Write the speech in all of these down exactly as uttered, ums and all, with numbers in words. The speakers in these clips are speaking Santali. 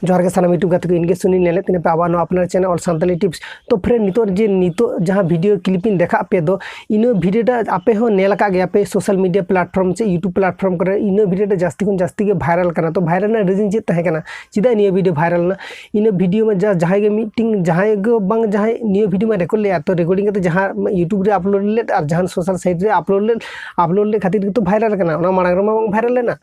ᱡᱚᱦᱟᱨ ᱜᱮ ᱥᱟᱱᱟᱢ YouTube ᱜᱟᱛᱮ ᱠᱚ, ᱤᱧ ᱜᱮ ᱥᱩᱱᱤᱞ, ᱧᱮᱞᱮᱫ ᱛᱤᱧᱟᱹ ᱯᱮ ᱟᱵᱚᱣᱟᱜ ᱱᱚᱣᱟ ᱟᱯᱱᱟᱨ channel All Santali Tips᱾ ᱛᱚ friend, ᱱᱤᱛᱚᱜ ᱡᱮ ᱱᱤᱛᱚᱜ ᱡᱟᱦᱟᱸ video clip ᱤᱧ ᱫᱮᱠᱷᱟᱜ ᱯᱮ ᱫᱚ, ᱤᱱᱟᱹ video ᱴᱟ ᱟᱯᱮ ᱦᱚᱸ ᱧᱮᱞ ᱟᱠᱟᱫ ᱜᱮᱭᱟ ᱯᱮ social media platform ᱥᱮ YouTube platform ᱠᱚᱨᱮ᱾ ᱤᱱᱟᱹ video ᱴᱟ ᱡᱟᱹᱥᱛᱤ ᱠᱷᱚᱱ ᱡᱟᱹᱥᱛᱤ ᱜᱮ viral ᱠᱟᱱᱟ᱾ ᱛᱚ viral ᱨᱮᱱᱟᱜ reason ᱪᱮᱫ ᱛᱟᱦᱮᱸ ᱠᱟᱱᱟ? ᱪᱮᱫᱟᱜ ᱱᱤᱭᱟᱹ video viral ᱮᱱᱟ? ᱤᱱᱟᱹ video ᱢᱟ ᱡᱟ ᱡᱟᱦᱟᱸᱭ ᱜᱮ ᱢᱤᱫᱴᱤᱝ, ᱡᱟᱦᱟᱸᱭ ᱜᱮ ᱵᱟᱝ ᱡᱟᱦᱟᱸᱭ ᱱᱤᱭᱟᱹ video ᱢᱟ record ᱞᱮᱫᱼᱟ, ᱛᱚ recording ᱠᱟᱛᱮ ᱡᱟᱦᱟᱸ YouTube ᱨᱮ upload ᱞᱮᱫ ᱟᱨ ᱡᱟᱦᱟᱸ social site ᱨᱮ upload ᱞᱮᱫ, upload ᱞᱮᱫ ᱠᱷᱟᱹᱛᱤᱨ ᱜᱮᱛᱚ viral ᱠᱟᱱᱟ, ᱚᱱᱟ ᱢᱟᱲᱟᱝ ᱨᱮᱢᱟ ᱵᱟᱝ viral ᱞᱮᱱᱟ᱾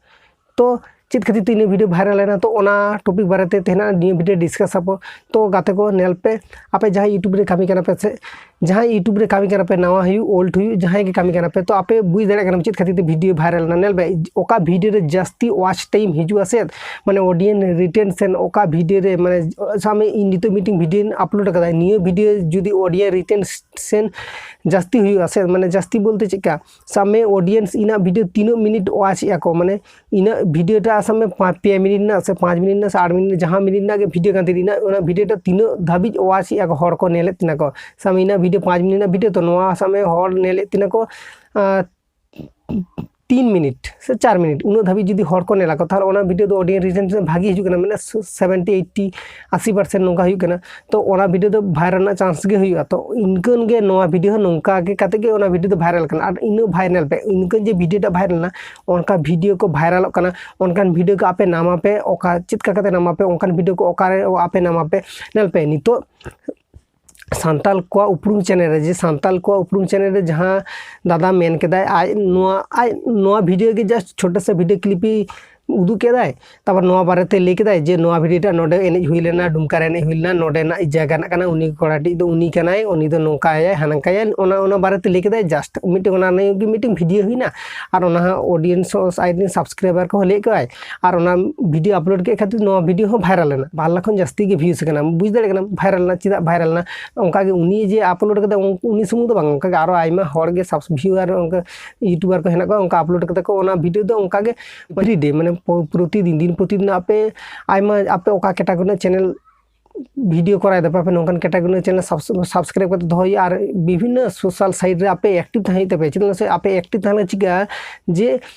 ᱛᱚ ᱪᱮᱫ ᱠᱷᱟᱹᱛᱤᱨ ᱛᱮ ᱤᱱᱟᱹ video viral ᱮᱱᱟ? ᱛᱚ ᱚᱱᱟ topic ᱵᱟᱨᱮᱛᱮ ᱛᱮᱦᱮᱧ ᱱᱤᱭᱟᱹ video discuss ᱟᱵᱚ᱾ ᱛᱚ ᱜᱟᱛᱮ ᱠᱚ ᱧᱮᱞ ᱯᱮ, ᱟᱯᱮ ᱡᱟᱦᱟᱸᱭ YouTube ᱨᱮ ᱠᱟᱹᱢᱤ ᱠᱟᱱᱟ ᱯᱮ ᱥᱮ ᱡᱟᱦᱟᱸᱭ YouTube ᱨᱮ ᱠᱟᱹᱢᱤ ᱠᱟᱱᱟ ᱯᱮ, ᱱᱟᱣᱟ ᱦᱩᱭᱩᱜ old ᱦᱩᱭᱩᱜ, ᱡᱟᱦᱟᱸᱭ ᱜᱮ ᱠᱟᱹᱢᱤ ᱠᱟᱱᱟ ᱯᱮ, ᱛᱚ ᱟᱯᱮ ᱵᱩᱡᱽ ᱫᱟᱲᱮᱭᱟᱜ ᱠᱟᱱᱟ ᱪᱮᱫ ᱠᱷᱟᱹᱛᱤᱨ ᱛᱮ video viral ᱮᱱᱟ᱾ ᱧᱮᱞ ᱯᱮ, ᱚᱠᱟ video ᱨᱮ ᱡᱟᱹᱥᱛᱤ watch time ᱦᱤᱡᱩᱜᱼᱟ ᱥᱮ, ᱢᱟᱱᱮ audience retention, ᱚᱠᱟ video ᱨᱮ, ᱢᱟᱱᱮ ᱥᱟᱵ ᱢᱮ ᱤᱧ ᱱᱤᱛᱚᱜ ᱢᱤᱫᱴᱤᱝ video upload ᱟᱠᱟᱫᱟ, ᱱᱤᱭᱟᱹ video ᱡᱩᱫᱤ audience retention ᱡᱟᱹᱥᱛᱤ ᱦᱩᱭᱩᱜᱼᱟ ᱥᱮ, ᱢᱟᱱᱮ ᱡᱟᱹᱥᱛᱤ ᱵᱚᱞᱛᱮ ᱪᱮᱫᱠᱟ, ᱥᱟᱵ ᱢᱮ audience ᱤᱧᱟᱹᱜ video ᱛᱤᱱᱟᱹᱜ minute watch ᱮᱫᱼᱟ ᱠᱚ, ᱢᱟᱱᱮ ᱤᱱᱟᱹᱜ video ᱴᱟᱜ ᱥᱟᱵ ᱢᱮ ᱯᱟᱸᱪ, ᱯᱮ minute ᱨᱮᱱᱟᱜ ᱥᱮ ᱯᱟᱸᱪ minute ᱨᱮᱱᱟᱜ ᱥᱮ ᱟᱴ minute, ᱡᱟᱦᱟᱸ minute ᱨᱮᱱᱟᱜ ᱜᱮ video ᱠᱟᱱ ᱛᱤᱧ, ᱤᱱᱟᱹᱜ ᱚᱱᱟ video ᱴᱟᱜ ᱛᱤᱱᱟᱹᱜ ᱫᱷᱟᱹᱵᱤᱡ watch ᱮᱫᱼᱟ ᱠᱚ, ᱦᱚᱲ ᱠᱚ ᱧᱮᱞᱮᱫ ᱛᱤᱧᱟ ᱠᱚ᱾ ᱥᱟᱵ ᱢᱮ ᱤᱱᱟᱹᱜ video ᱯᱟᱸᱪ minute ᱨᱮᱱᱟᱜ video, ᱛᱚ ᱱᱚᱣᱟ ᱥᱟᱵ ᱢᱮ ᱦᱚᱲ ᱧᱮᱞᱮᱫ ᱛᱤᱧᱟ ᱠᱚ, ᱟᱸ, ᱛᱤᱱ minute ᱥᱮ ᱪᱟᱨ minute, ᱩᱱᱟᱹᱜ ᱫᱷᱟᱹᱵᱤᱡ ᱡᱩᱫᱤ ᱦᱚᱲ ᱠᱚ ᱧᱮᱞᱟ ᱠᱚ, ᱛᱟᱦᱚᱞᱮ ᱚᱱᱟ video ᱫᱚ audience retention ᱵᱷᱟᱜᱤ ᱦᱤᱡᱩᱜ ᱠᱟᱱᱟ, ᱢᱟᱱᱮ seventy, eighty, ᱟᱥᱤ percent ᱱᱚᱝᱠᱟ ᱦᱩᱭᱩᱜ ᱠᱟᱱᱟ᱾ ᱛᱚ ᱚᱱᱟ video ᱫᱚ viral ᱨᱮᱱᱟᱜ chance ᱜᱮ ᱦᱩᱭᱩᱜᱼᱟ᱾ ᱛᱚ ᱤᱱᱠᱟᱹᱱ ᱜᱮ ᱱᱚᱣᱟ video ᱦᱚᱸ ᱱᱚᱝᱠᱟ ᱜᱮ ᱠᱟᱛᱮ ᱜᱮ ᱚᱱᱟ video ᱫᱚ viral ᱠᱟᱱᱟ᱾ ᱟᱨ ᱤᱱᱟᱹ viral ᱯᱮ, ᱤᱱᱠᱟᱹᱱ ᱡᱮ video ᱴᱟ viral ᱮᱱᱟ, ᱚᱱᱠᱟ video ᱠᱚ viralᱚᱜ ᱠᱟᱱᱟ, ᱚᱱᱠᱟᱱ video ᱠᱚ ᱟᱯᱮ ᱱᱟᱢᱟ ᱯᱮ, ᱚᱠᱟ ᱪᱮᱫ ᱠᱟ ᱠᱟᱛᱮ ᱱᱟᱢᱟ ᱯᱮ, ᱚᱱᱠᱟᱱ video ᱠᱚ ᱚᱠᱟᱨᱮ ᱟᱯᱮ ᱱᱟᱢᱟ ᱯᱮ, ᱧᱮᱞ ᱯᱮ ᱱᱤᱛᱚᱜ ᱥᱟᱱᱛᱟᱞ ᱠᱚᱣᱟᱜ ᱩᱯᱨᱩᱢ channel ᱨᱮ, ᱡᱮ ᱥᱟᱱᱛᱟᱞ ᱠᱚᱣᱟᱜ ᱩᱯᱨᱩᱢ channel ᱨᱮ ᱡᱟᱦᱟᱸ ᱫᱟᱫᱟ ᱢᱮᱱ ᱠᱮᱫᱟᱭ, ᱟᱡ ᱱᱚᱣᱟ, ᱟᱡ ᱱᱚᱣᱟ video ᱜᱮ just ᱪᱷᱳᱴᱟ ᱥᱟ video clip ᱮ ᱩᱫᱩᱜ ᱠᱮᱫᱟᱭ, ᱛᱟᱨᱯᱚᱨ ᱱᱚᱣᱟ ᱵᱟᱨᱮᱛᱮ ᱞᱟᱹᱭ ᱠᱮᱫᱟᱭ ᱡᱮ ᱱᱚᱣᱟ video ᱴᱟᱜ ᱱᱚᱰᱮ ᱮᱱᱮᱡ ᱦᱩᱭ ᱞᱮᱱᱟ, ᱰᱩᱢᱠᱟ ᱨᱮ ᱮᱱᱮᱡ ᱦᱩᱭ ᱞᱮᱱᱟ, ᱱᱚᱰᱮᱱᱟᱜ ᱡᱟᱭᱜᱟ ᱨᱮᱱᱟᱜ ᱠᱟᱱᱟ, ᱩᱱᱤ ᱠᱚᱲᱟᱴᱤᱡ ᱫᱚ ᱩᱱᱤ ᱠᱟᱱᱟᱭ, ᱩᱱᱤ ᱫᱚ ᱱᱚᱝᱠᱟᱭᱟᱭ ᱦᱟᱱᱠᱟᱭᱟᱭ, ᱚᱱᱟ, ᱚᱱᱟ ᱵᱟᱨᱮᱛᱮ ᱞᱟᱹᱭ ᱠᱮᱫᱟᱭ᱾ Just ᱢᱤᱫᱴᱮᱱ ᱚᱱᱟ ᱱᱤᱭᱮ ᱜᱮ ᱢᱤᱫᱴᱮᱱ video ᱦᱩᱭᱱᱟ, ᱟᱨ ᱚᱱᱟ ᱦᱚᱸ audience ᱦᱚᱸ ᱟᱡ ᱨᱮᱱ subscriber ᱠᱚᱦᱚᱸ ᱞᱟᱹᱭ ᱠᱮᱫᱟᱭ, ᱟᱨ ᱚᱱᱟ video upload ᱠᱮᱫ ᱠᱷᱟᱹᱛᱤᱨ ᱱᱚᱣᱟ video ᱦᱚᱸ viral ᱮᱱᱟ, ᱵᱟᱨ ᱞᱟᱠᱷ ᱠᱷᱚᱱ ᱡᱟᱹᱥᱛᱤ ᱜᱮ views ᱠᱟᱱᱟ᱾ ᱵᱩᱡᱽ ᱫᱟᱲᱮᱭᱟᱜ ᱠᱟᱱᱟ viral ᱮᱱᱟ᱾ ᱪᱮᱫᱟᱜ viral ᱮᱱᱟ? ᱚᱱᱠᱟ ᱜᱮ ᱩᱱᱤ ᱡᱮ upload ᱠᱟᱫᱟ, ᱩᱱ-, ᱩᱱᱤ ᱥᱩᱢᱩᱝ ᱫᱚ ᱵᱟᱝ, ᱚᱱᱠᱟ ᱜᱮ ᱟᱨᱚ ᱟᱭᱢᱟ ᱦᱚᱲ ᱜᱮ subs-, viewer, ᱚᱱᱠᱟ YouTuber ᱠᱚ ᱦᱮᱱᱟᱜ ᱠᱚᱣᱟ, ᱚᱱᱠᱟ upload ᱠᱟᱫᱟ ᱠᱚ ᱚᱱᱟ video ᱫᱚ ᱚᱱᱠᱟ ᱜᱮ every day, ᱢᱟᱱᱮ ᱯᱨᱚ-, ᱯᱨᱚᱛᱤᱫᱤᱱ, ᱫᱤᱱ ᱯᱨᱚᱛᱤᱫᱤᱱ ᱟᱯᱮ ᱟᱭᱢᱟ, ᱟᱯᱮ ᱚᱠᱟ category ᱨᱮᱱᱟᱜ channel ᱵᱷᱤᱰᱤᱭᱳ ᱠᱚᱨᱟᱣ ᱫᱟᱯᱮ, ᱟᱯᱮ ᱱᱚᱝᱠᱟᱱ ᱠᱮᱴᱟᱜᱚᱨᱤ ᱨᱮᱱᱟᱜ ᱪᱮᱱᱮᱞ ᱥᱟᱵᱥᱠᱨᱟᱭᱤᱵ ᱠᱟᱛᱮ ᱫᱚᱦᱚ ᱦᱩᱭᱩᱜᱼᱟ᱾ ᱟᱨ ᱵᱤᱵᱷᱤᱱᱱᱚ ᱥᱳᱥᱟᱞ ᱥᱟᱭᱤᱴ ᱨᱮ ᱟᱯᱮ ᱮᱠᱴᱤᱵᱷ ᱛᱟᱦᱮᱸ ᱦᱩᱭᱩᱜ ᱛᱟᱯᱮᱭᱟ᱾ ᱪᱮᱫᱟᱜ ᱥᱮ ᱟᱯᱮ ᱮᱠᱴᱤᱵᱷ ᱛᱟᱦᱮᱸ ᱞᱮᱱᱠᱷᱟᱱ ᱪᱤᱠᱟᱹᱜᱼᱟ ᱡᱮ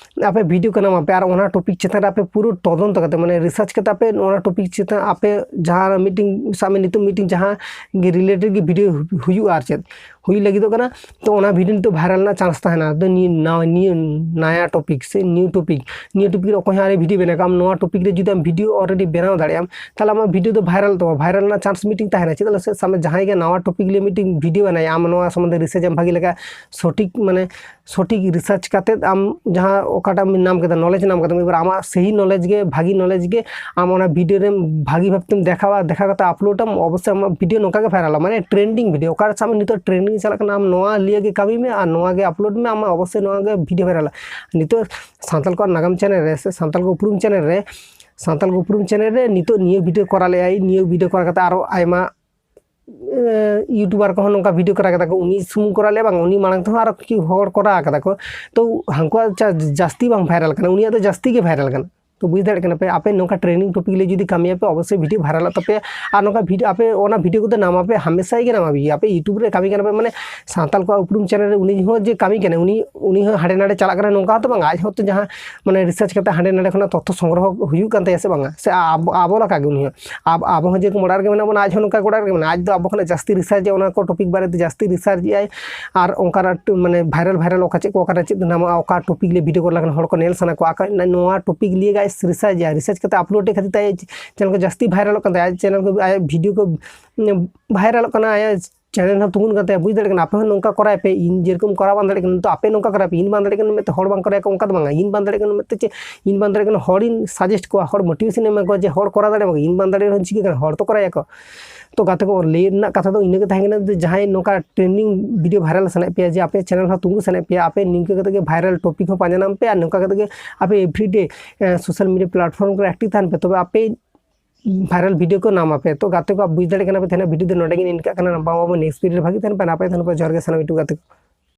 ᱟᱯᱮ ᱵᱷᱤᱰᱤᱭᱳ ᱠᱚ ᱧᱟᱢ ᱟᱯᱮ, ᱟᱨ ᱚᱱᱟ ᱴᱚᱯᱤᱠ ᱪᱮᱛᱟᱱ ᱨᱮ ᱟᱯᱮ ᱯᱩᱨᱟᱹ ᱛᱚᱫᱚᱱᱛᱚ ᱠᱟᱛᱮ, ᱢᱟᱱᱮ ᱨᱤᱥᱟᱨᱪ ᱠᱟᱛᱮ ᱟᱯᱮ ᱚᱱᱟ ᱴᱚᱯᱤᱠ ᱪᱮᱛᱟᱱ ᱟᱯᱮ ᱡᱟᱦᱟᱸ ᱢᱤᱫᱴᱤᱝ, ᱥᱟᱵ ᱢᱮ ᱱᱤᱛᱚᱜ ᱢᱤᱫᱴᱤᱝ ᱡᱟᱦᱟᱸ ᱜᱮ ᱨᱤᱞᱮᱴᱮᱰ ᱜᱮ ᱵᱷᱤᱰᱤᱭᱳ ᱦᱩᱭᱩᱜᱼᱟ, ᱟᱨ ᱪᱮᱫ ᱦᱩᱭ ᱞᱟᱹᱜᱤᱫᱚᱜ ᱠᱟᱱᱟ, ᱛᱚ ᱚᱱᱟ ᱵᱷᱤᱰᱤᱭᱳ ᱱᱤᱛᱚᱜ ᱵᱷᱟᱭᱨᱟᱞ ᱨᱮᱱᱟᱜ ᱪᱟᱱᱥ ᱛᱟᱦᱮᱱᱟ᱾ ᱟᱫᱚ ᱱᱤᱭᱟᱹ ᱱᱟᱣᱟ, ᱱᱤᱭᱟᱹ ᱱᱟᱭᱟ ᱴᱚᱯᱤᱠ ᱥᱮ ᱱᱤᱭᱩ ᱴᱚᱯᱤᱠ, ᱱᱤᱭᱟᱹ ᱴᱚᱯᱤᱠ ᱨᱮ ᱚᱠᱚᱭ ᱦᱚᱸ ᱟᱨ ᱵᱷᱤᱰᱤᱭᱳ ᱵᱮᱱᱟᱣ ᱠᱟᱜᱼᱟ, ᱟᱢ ᱱᱚᱣᱟ ᱴᱚᱯᱤᱠ ᱨᱮ ᱡᱩᱫᱤ ᱟᱢ ᱵᱷᱤᱰᱤᱭᱳ ᱚᱞᱨᱮᱰᱤ ᱵᱮᱱᱟᱣ ᱫᱟᱲᱮᱭᱟᱜ ᱟᱢ, ᱛᱟᱦᱚᱞᱮ ᱟᱢᱟᱜ ᱵᱷᱤᱰᱤᱭᱳ ᱫᱚ ᱵᱷᱟᱭᱨᱟᱞ ᱛᱟᱢᱟ, ᱵᱷᱟᱭᱨᱟᱞ ᱨᱮᱱᱟᱜ ᱪᱟᱱᱥ ᱢᱤᱫᱴᱤᱝ ᱛᱟᱦᱮᱱᱟ᱾ ᱪᱮᱫᱟᱜ ᱥᱮ ᱥᱟᱵ ᱢᱮ ᱡᱟᱦᱟᱸᱭ ᱜᱮ ᱱᱟᱣᱟ ᱴᱚᱯᱤᱠ ᱞᱤᱭᱮ ᱢᱤᱫᱴᱤᱝ ᱵᱷᱤᱰᱤᱭᱳ ᱵᱮᱱᱟᱭᱟ, ᱟᱢ ᱱᱚᱣᱟ ᱥᱚᱢᱵᱚᱱᱫᱷᱮ ᱨᱤᱥᱟᱨᱪ ᱟᱢ ᱵᱷᱟᱜᱮ ᱞᱮᱠᱟ, ᱥᱚᱴᱷᱤᱠ ᱢᱟᱱᱮ ᱥᱚᱴᱷᱤᱠ ᱨᱤᱥᱟᱨᱪ ᱠᱟᱛᱮᱫ ᱟᱢ ᱡᱟᱦᱟᱸ ᱚᱠᱟᱴᱟᱜ ᱮᱢ ᱧᱟᱢ ᱠᱮᱫᱟ, ᱱᱚᱞᱮᱡᱽ ᱧᱟᱢ ᱠᱮᱫᱟ, ᱮᱵᱟᱨ ᱟᱢᱟᱜ ᱥᱮᱭ ᱱᱚᱞᱮᱡᱽ ᱜᱮ, ᱵᱷᱟᱜᱤ ᱱᱚᱞᱮᱡᱽ ᱜᱮ ᱟᱢ ᱚᱱᱟ ᱵᱷᱤᱰᱤᱭᱳ ᱨᱮᱢ ᱵᱷᱟᱜᱤ ᱵᱷᱟᱵ ᱛᱮᱢ ᱫᱮᱠᱷᱟᱣᱟ, ᱫᱮᱠᱷᱟᱣ ᱠᱟᱛᱮ ᱟᱯᱞᱳᱰ ᱟᱢ, ᱚᱵᱚᱥᱥᱳᱭ ᱟᱢᱟᱜ ᱵᱷᱤᱰᱤᱭᱳ ᱱᱚᱝᱠᱟ ᱜᱮ ᱵᱷᱟᱭᱨᱟᱞᱚᱜᱼᱟ᱾ ᱢᱟᱱᱮ ᱴᱨᱮᱱᱰᱤᱝ ᱵᱷᱤᱰᱤᱭᱳ, ᱚᱠᱟ ᱥᱟᱵ ᱢᱮ ᱱᱤᱛᱚᱜ ᱴᱨᱮᱱᱰᱤᱝ ᱪᱟᱞᱟᱜ ᱠᱟᱱᱟ, ᱟᱢ ᱱᱚᱣᱟ ᱞᱤᱭᱮ ᱜᱮ ᱠᱟᱹᱢᱤ ᱢᱮ ᱟᱨ ᱱᱚᱣᱟ ᱜᱮ ᱟᱯᱞᱳᱰ ᱢᱮ, ᱟᱢᱟᱜ ᱚᱵᱚᱥᱥᱳᱭ ᱱᱚᱣᱟ ᱜᱮ ᱵᱷᱤᱰᱤᱭᱳ ᱵᱷᱟᱭᱨᱟᱞᱟ᱾ ᱱᱤᱛᱚᱜ ᱥᱟᱱᱛᱟᱞ ᱠᱚᱣᱟᱜ ᱱᱟᱜᱟᱢ ᱪᱮᱱᱮᱞ ᱨᱮ ᱥᱮ ᱥᱟᱱᱛᱟᱞ ᱠᱚ ᱩᱯᱨᱩᱢ ᱪᱮᱱᱮᱞ ᱨᱮ, ᱥᱟᱱᱛᱟᱞ ᱠᱚ ᱩᱯᱨᱩᱢ ᱪᱮᱱᱮᱞ ᱨᱮ ᱱᱤᱛᱚᱜ ᱱᱤᱭᱟᱹ ᱵᱷᱤᱰᱤᱭᱳ ᱠᱚᱨᱟᱣ ᱞᱮᱜᱼᱟᱭ, ᱱᱤᱭᱟᱹ ᱵᱷᱤᱰᱤᱭᱳ ᱠᱚᱨᱟᱣ ᱠᱟᱛᱮ ᱟᱨᱚ ᱟᱭᱢᱟ ᱮ, ᱤᱭᱩᱴᱩᱵᱟᱨ ᱠᱚᱦᱚᱸ ᱱᱚᱝᱠᱟ ᱵᱷᱤᱰᱤᱭᱳ ᱠᱚᱨᱟᱣ ᱠᱮᱫᱟ ᱠᱚ, ᱩᱱᱤ ᱥᱩᱢᱩᱝ ᱠᱚᱨᱟᱣ ᱞᱮᱫᱟ ᱵᱟᱝ, ᱩᱱᱤ ᱢᱟᱲᱟᱝ ᱛᱮᱦᱚᱸ ᱟᱨᱚ ᱠᱤᱪᱷᱩ ᱦᱚᱲ ᱠᱚᱨᱟᱣ ᱠᱟᱫᱟ ᱠᱚ᱾ ᱛᱚ ᱦᱟᱱᱠᱩᱣᱟᱜ ᱪᱟ-, ᱡᱟᱹᱥᱛᱤ ᱵᱟᱝ ᱵᱷᱟᱭᱨᱟᱞ ᱠᱟᱱᱟ, ᱩᱱᱤᱭᱟᱜ ᱫᱚ ᱡᱟᱹᱥᱛᱤ ᱜᱮ ᱵᱷᱟᱭᱨᱟᱞ ᱠᱟᱱᱟ᱾ ᱛᱚ ᱵᱩᱡᱽ ᱫᱟᱲᱮᱭᱟᱜ ᱠᱟᱱᱟ ᱯᱮ, ᱟᱯᱮ ᱱᱚᱝᱠᱟ ᱴᱨᱮᱱᱤᱝ ᱴᱚᱯᱤᱠ ᱞᱮ ᱡᱩᱫᱤ ᱠᱟᱹᱢᱤᱭᱟᱯᱮ, ᱚᱵᱚᱥᱥᱳᱭ ᱵᱷᱤᱰᱤᱭᱳ ᱵᱷᱟᱭᱨᱟᱞᱚᱜ ᱛᱟᱯᱮᱭᱟ᱾ ᱟᱨ ᱱᱚᱝᱠᱟ ᱵᱷᱤᱰᱤᱭᱳ, ᱟᱯᱮ ᱚᱱᱟ ᱵᱷᱤᱰᱤᱭᱳ ᱠᱚᱫᱚ ᱧᱟᱢᱟᱯᱮ, ᱦᱟᱢᱮᱥᱟ ᱜᱮ ᱧᱟᱢᱟᱯᱮ᱾ ᱟᱯᱮ ᱤᱭᱩᱴᱩᱵᱽ ᱨᱮ ᱠᱟᱹᱢᱤ ᱠᱟᱱᱟ ᱯᱮ, ᱢᱟᱱᱮ ᱥᱟᱱᱛᱟᱞ ᱠᱚᱣᱟᱜ ᱩᱯᱨᱩᱢ ᱪᱮᱱᱮᱞ ᱨᱮ ᱩᱱᱤ ᱦᱚᱸ ᱡᱮ ᱠᱟᱹᱢᱤ ᱠᱟᱱᱟᱭ, ᱩᱱᱤ, ᱩᱱᱤ ᱦᱚᱸ ᱦᱟᱸᱰᱮ ᱱᱟᱰᱮ ᱪᱟᱞᱟᱜ ᱠᱟᱱᱟ, ᱱᱚᱝᱠᱟ ᱦᱚᱸᱛᱚ ᱵᱟᱝ, ᱟᱡ ᱦᱚᱸᱛᱚ ᱡᱟᱦᱟᱸ ᱢᱟᱱᱮ ᱨᱤᱥᱟᱨᱪ ᱠᱟᱛᱮ ᱦᱟᱸᱰᱮ ᱱᱟᱰᱮ ᱠᱷᱚᱱᱟᱜ ᱛᱚᱛᱛᱷᱚ ᱥᱚᱝᱜᱨᱚᱦᱚ ᱦᱩᱭᱩᱜ ᱠᱟᱱ ᱛᱟᱭᱟ ᱥᱮ ᱵᱟᱝᱟ? ᱥᱮ ᱟᱵᱚ, ᱟᱵᱚ ᱞᱮᱠᱟ ᱜᱮ ᱩᱱᱤ ᱦᱚᱸ, ᱟᱵ-, ᱟᱵᱚ ᱦᱚᱸ ᱡᱮᱨᱚᱠᱚᱢ ᱚᱲᱟᱜ ᱨᱮᱜᱮ ᱢᱮᱱᱟᱜ ᱵᱚᱱᱟ, ᱟᱡ ᱦᱚᱸ ᱱᱚᱝᱠᱟ ᱜᱮ ᱚᱲᱟᱜ ᱨᱮᱜᱮ ᱢᱮᱱᱟᱜᱼᱟ᱾ ᱟᱡ ᱫᱚ ᱟᱵᱚ ᱠᱷᱚᱱᱟᱜ ᱡᱟᱹᱥᱛᱤ ᱨᱤᱥᱟᱨᱪ ᱮᱫᱟᱭ, ᱚᱱᱟ ᱠᱚ ᱴᱚᱯᱤᱠ ᱵᱟᱨᱮᱛᱮ ᱡᱟᱹᱥᱛᱤ ᱨᱤᱥᱟᱨᱪ ᱮᱫᱟᱭ᱾ ᱟᱨ ᱚᱱᱠᱟᱱᱟᱜ ᱴᱩ-, ᱢᱟᱱᱮ ᱵᱷᱟᱭᱨᱟᱞ, ᱵᱷᱟᱭᱨᱟᱞ ᱚᱠᱟ ᱪᱮᱫ ᱠᱚ ᱚᱠᱟᱨᱮ ᱪᱮᱫ ᱧᱟᱢᱚᱜᱼᱟ, ᱚᱠᱟ ᱴᱚᱯᱤᱠ ᱞᱮ ᱵᱷᱤᱰᱤᱭᱳ ᱠᱚ ᱞᱮᱠᱷᱟᱱ ᱦᱚᱲ ᱠᱚ ᱧᱮᱞ ᱥᱟᱱᱟ ᱠᱚᱣᱟ, ᱟᱠᱟ-, ᱱᱚᱣᱟ ᱴᱚᱯᱤᱠ ᱞᱤᱭᱮ ᱜᱮ ᱟᱡ ᱨᱤᱥᱟᱨᱪ ᱮᱫᱟᱭ᱾ ᱨᱤᱥᱟᱨᱪ ᱠᱟᱛᱮ ᱟᱯᱞᱳᱰ ᱮᱫ ᱠᱷᱟᱹᱛᱤᱨ ᱛᱮ ᱟᱭᱟᱜ ᱪᱮᱱᱮᱞ ᱠᱚ ᱡᱟᱹᱥᱛᱤ ᱵᱷᱟᱭᱨᱟᱞᱚᱜ ᱠᱟᱱ ᱛᱟᱭᱟ, ᱟᱭᱟᱜ ᱪᱮᱱᱮᱞ ᱠᱚ, ᱟᱭᱟᱜ ᱵᱷᱤᱰᱤᱭᱳ ᱠᱚ, ᱩᱸ, ᱵᱷᱟᱭᱨᱟᱞᱚᱜ ᱠᱟᱱᱟ, ᱟᱭᱟᱜ ᱪᱮᱱᱮᱞ ᱦᱚᱸ ᱛᱩᱸᱜᱩᱱ ᱠᱟᱱ ᱛᱟᱭᱟ᱾ ᱵᱩᱡᱽ ᱫᱟᱲᱮᱭᱟᱜ ᱠᱟᱱᱟ, ᱟᱯᱮ ᱦᱚᱸ ᱱᱚᱝᱠᱟ ᱠᱚᱨᱟᱣ ᱯᱮ᱾ ᱤᱧ ᱡᱮᱨᱚᱠᱚᱢ ᱠᱚᱨᱟᱣ ᱵᱟᱝ ᱫᱟᱲᱮᱭᱟᱜ ᱠᱟᱱᱟ, ᱱᱤᱛᱚᱜ ᱟᱯᱮ ᱱᱚᱝᱠᱟ ᱠᱚᱨᱟᱣ ᱯᱮ᱾ ᱤᱧ ᱵᱟᱝ ᱫᱟᱲᱮᱭᱟᱜ ᱠᱟᱱᱟ ᱢᱮᱱᱛᱮ ᱦᱚᱲ ᱵᱟᱝ ᱠᱚᱨᱟᱣ ᱟᱠᱚ, ᱚᱱᱠᱟ ᱫᱚ ᱵᱟᱝᱟ᱾ ᱤᱧ ᱵᱟᱝ ᱫᱟᱲᱮᱭᱟᱜ ᱠᱟᱱᱟ ᱢᱮᱱᱛᱮ ᱪᱮᱫ, ᱤᱧ ᱵᱟᱝ ᱫᱟᱲᱮᱭᱟᱜ ᱠᱟᱱᱟ, ᱦᱚᱲᱤᱧ ᱥᱟᱡᱮᱥᱴ ᱠᱚᱣᱟ, ᱦᱚᱲ ᱢᱳᱴᱤᱵᱷᱮᱥᱚᱱ ᱮᱢᱟ ᱠᱚᱣᱟ ᱡᱮ ᱦᱚᱲ ᱠᱚᱨᱟᱣ ᱫᱟᱲᱮᱭᱟᱜ ᱢᱟᱠᱚ᱾ ᱤᱧ ᱵᱟᱝ ᱫᱟᱲᱮᱭᱟᱜ ᱨᱮᱦᱚᱸ ᱪᱤᱠᱟᱹ ᱠᱟᱱᱟ, ᱦᱚᱲ ᱛᱚ ᱠᱚᱨᱟᱣ ᱟᱠᱚ᱾ ᱛᱚ ᱜᱟᱛᱮ ᱠᱚ, ᱞᱟᱹᱭ ᱨᱮᱱᱟᱜ ᱠᱟᱛᱷᱟ ᱫᱚ ᱤᱱᱟᱹ ᱜᱮ ᱛᱟᱦᱮᱸ ᱠᱟᱱᱟ ᱡᱮ ᱡᱟᱦᱟᱸᱭ ᱱᱚᱝᱠᱟ ᱴᱨᱮᱱᱰᱤᱝ ᱵᱷᱤᱰᱤᱭᱳ ᱵᱷᱟᱭᱨᱟᱞ ᱥᱟᱱᱟᱭᱮᱫ ᱯᱮᱭᱟ, ᱡᱮ ᱟᱯᱮ ᱪᱮᱱᱮᱞ ᱦᱚᱸ ᱛᱩᱸᱜᱩ ᱥᱟᱱᱟᱭᱮᱫ ᱯᱮᱭᱟ, ᱟᱯᱮ ᱱᱤᱝᱠᱟᱹ ᱠᱟᱛᱮ ᱜᱮ ᱵᱷᱟᱭᱨᱟᱞ ᱴᱚᱯᱤᱠ ᱦᱚᱸ ᱯᱟᱸᱡᱟ ᱧᱟᱢ ᱯᱮ ᱟᱨ ᱱᱚᱝᱠᱟ ᱠᱟᱛᱮ ᱜᱮ ᱟᱯᱮ ᱮᱵᱷᱨᱤᱰᱮ, ᱮ, ᱥᱳᱥᱟᱞ ᱢᱤᱰᱤᱭᱟ ᱯᱞᱟᱴᱯᱷᱚᱨᱢ ᱠᱚᱨᱮ ᱮᱠᱴᱤᱵᱷ ᱛᱟᱦᱮᱱ ᱯᱮ, ᱛᱚᱵᱮ ᱟᱯᱮ ᱵᱷᱟᱭᱨᱟᱞ ᱵᱷᱤᱰᱤᱭᱳ ᱠᱚ ᱧᱟᱢ ᱟᱯᱮ᱾ ᱛᱚ ᱜᱟᱛᱮ ᱠᱚ, ᱵᱩᱡᱽ ᱫᱟᱲᱮᱭᱟᱜ ᱠᱟᱱᱟ ᱯᱮ, ᱛᱮᱦᱮᱧᱟᱜ ᱵᱷᱤᱰᱤᱭᱳ ᱫᱚ ᱱᱚᱰᱮ ᱜᱮ ᱱᱤᱝᱠᱟᱹᱜ ᱠᱟᱱᱟ᱾ ᱱᱟᱯᱟᱭ ᱟᱵᱚ ᱱᱮᱠᱥᱴ ᱵᱷᱤᱰᱤᱭᱳ ᱨᱮ ᱵᱷᱟᱜᱤ ᱛᱟᱦᱮᱱ ᱯᱮ, ᱱᱟᱯᱟᱭ ᱛᱟᱦᱮᱱ ᱯᱮ᱾ ᱡᱚᱦᱟᱨ ᱜᱮ ᱥᱟᱱᱟᱢ ᱤᱴᱩ ᱜᱟᱛᱮ ᱠᱚ᱾